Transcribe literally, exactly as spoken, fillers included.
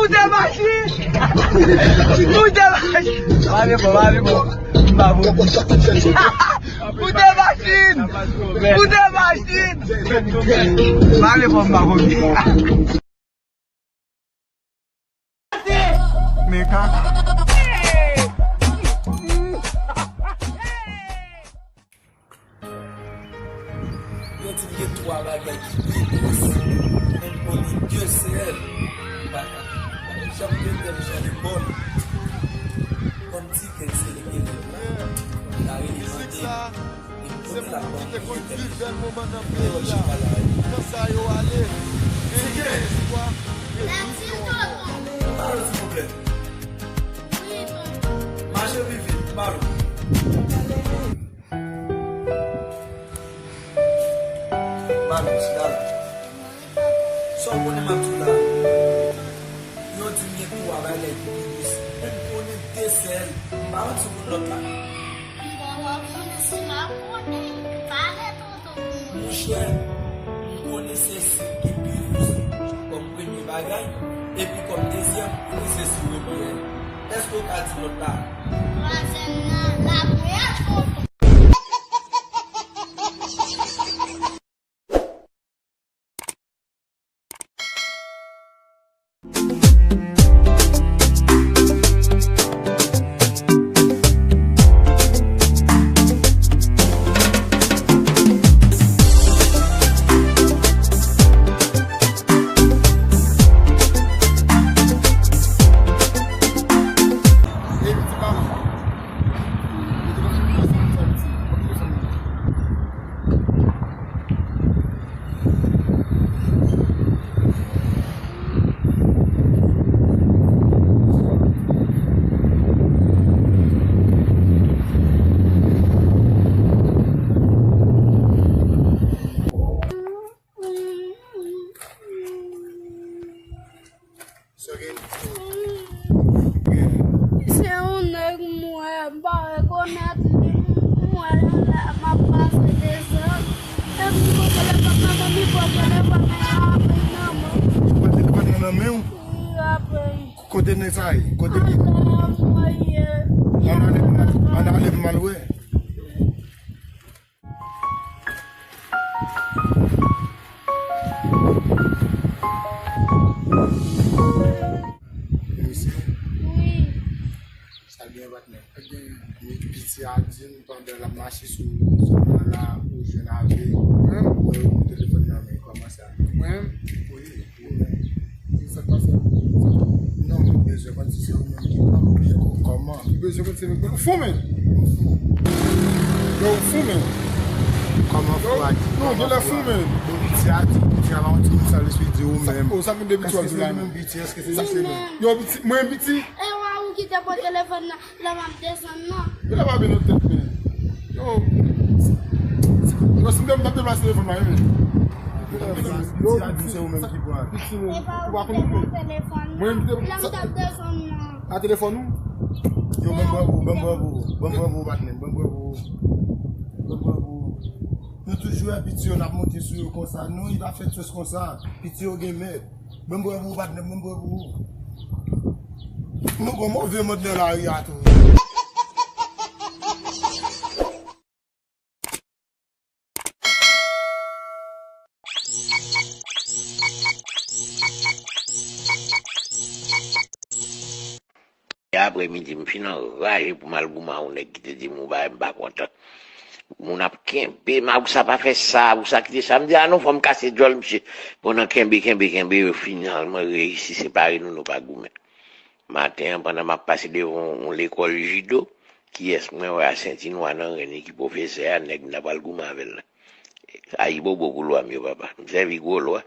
Koute machin! Koute machin! Mare bon, mare bon. M pa bon. Koute machin! Koute machin! Mare bon, m pa bon. Men ka. Yo di m gen twa bagay ki pi dous, men m konnen de sèl. M pa ka, pa t janm te tèl jan de bòl. Kòm ti kèk se li gen lè la, m ta rele mande. Se moun ki te konn viv bèl moman nan peyi a. Nan sa yo ale, gen espwa, gen vizyon ankò. Pale, silvouplè. Mache pi vit, pale. Mami, chita la. Sa w konnen m ap di w la? Yo di m gen twa bagay ki pi dous. Men m konnen de sèl. M pa konn si w konn lòt la. M pa konnen si m ap konnen. Pale, tonton. Monchè, m konnen se sik ki pi dous kòm premye bagay, epi kòm dezyèm, m konnen se sirop ye. Èske w ka di lòt la? Twazyèm nan, lapriyè, tonton. Se yon nèg m wè, m pa rekonèt li. M wè l la, m ap pase dezòd. Epi m pran telefòn nan men m, li pran telefòn nan men l apre nan men w. Li pran telefòn nan nan men w? Wi, apre. Kote nèg sa ye? Kote li? Atè a m wè l ye. Ann ale pou m al, ann ale pou m al wè. Mesye. Wi. Sa l gen patnè? Men piti a di m pandan l ap mache sou zòn nan la, ou jwenn avè l, ou wè yo pran telefòn nan men l, kòman sa? Mwen menm? Wi. Sa k pase? Non, mwen bezwen konn si se ou menm ki pran m oubyen kò-, kòman. Ou bezwen konn si se mwen ki pran w? Fou, men! Ou fou. Yo, ou fou, men! Kòman fou a di? Non, genlè fou, men! Bon, piti a di, piti a pa yon timoun san lespri di ou menm. O, sa vin de piti w ap di la, men? Èske se ou menm piti? Èske se li se menm? Yo, piti, mwen piti? E wa ou ki te pran telefòn nan lè m ap desann nan. Genlè pa byen nan tèt, men. Yo, yo, si m te, m t ap deplase telefòn la, wi, men. Yo, piti a di se ou menm ki pran. Piti, men. Ou pa konn koupe. Mwen, m te, lè m t ap desann nan. A telefòn ou? Yo, ban m bravo, ban m bravo, ban m bravo, patnè, ban m bravo, ban m bravo. Nou toujou wè piti yo, n ap monte sou yo konsa. Non, li pa fèt sòs konsa. Piti yo gen mèt. Ban m bravo, patnè, ban m bravo. Nou gon move mòd nan lari a tou. Aprèmidi, m fin anraje pou m al goumen a yon nèg ki te di m yon bagay m pa kontan. Moun ap kenbe m, a, ou sa pa fè sa, ou sa kite sa. M di, a non, fò m kase djòl misye. Bon, nan kenbe, kenbe, kenbe, yo finalman reyisi separe nou, nou pa goumen. Maten an, pandan m ap pase devan yon lekòl jido, kiyès mwen wè a senti nwa nan ren li ki pwofesè a, nèg m ta pral goumen avè l la. Ayibobo pou lwa m yo, papa. M sèvi gwo lwa.